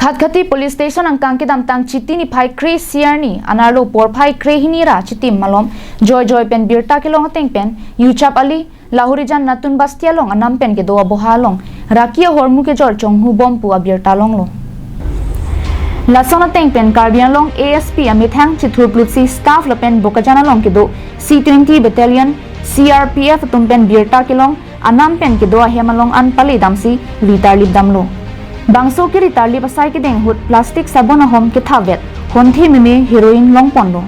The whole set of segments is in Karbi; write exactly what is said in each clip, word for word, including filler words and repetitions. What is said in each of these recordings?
Khatkhati Police Station angkang kedamtang Chiti niphai kre-isi arni anerlo porphai kre-hini ra chitim malom joijoi pen birta kelong ateng pen Yuchap Ali, Lahorijan Natun Basti along anam pen kedo aboha along raki ahormu kejor chonghubom pu abirta longlo. Lason ateng pen Karbi Anglong A S P amethang chithurplutsi staff lapen Bokajan along kedo C twenty Battalion C R P F atum pen birta kelong anam pen kedo ahem along an pale damsi ritarlip damlo. Bangso keritarlip asai kedeng ahut plastic sabon ahom kethavet honthe meme heroin longponlo.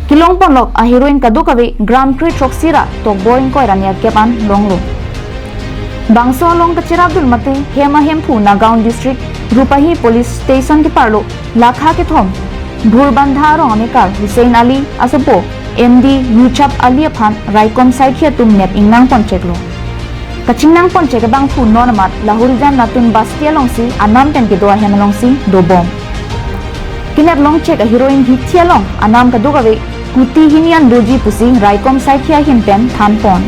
Kelongponlok a-heroin kadokave gram kre-throksi ra tokbor ingkoi ra nerkep an longlo. Bangso along kacherapdun mate hem ahemphu Nagaon District Rupahi Police Station keparlo lakha kethom Bhurbandha arong amekar Hussein Ali asopo M D Yuchap Ali aphan raikom saikhi atum nep ingnang poncheklo. Kachingnang ponchek abangphu non amat Lahorijan Natun Basti alongsi anam pen kedo ahem alongsi dobom. Kenep longchek a-heroin hithi along anam kadokave kuti hini an doji pusi raikom saikhi ahin pen thanpon.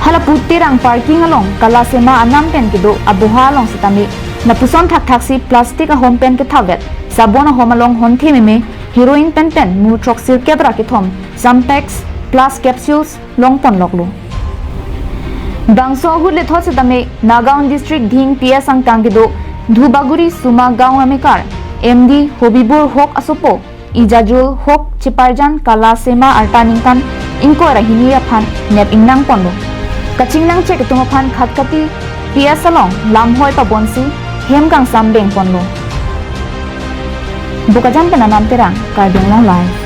Hala pu Terang parking along Kalasema anam pen kedo aboha along sitame lapuson thakthaksi plastic ahom pen kethavet sabon ahom along honthe meme heroin penpen mu throksi kep ra kethom Zampex plus capsules longponloklo. Bangso ahut lethot sitame Nagaon District Dhing P S angkang kedo Dhubaguri Suma Gaon amekar M D Hobibur Hok asopo Ijajul Hok Chiparjan Kalasema arta ningkan ingkoi ra hini aphan nep ingnang ponlo. Kachingnangchek atum aphan Khatkhati P S along lamhoi pabonsi hem kangsam bengponlo. Bokajan pen Anam Terang, Karbi Anglong Live.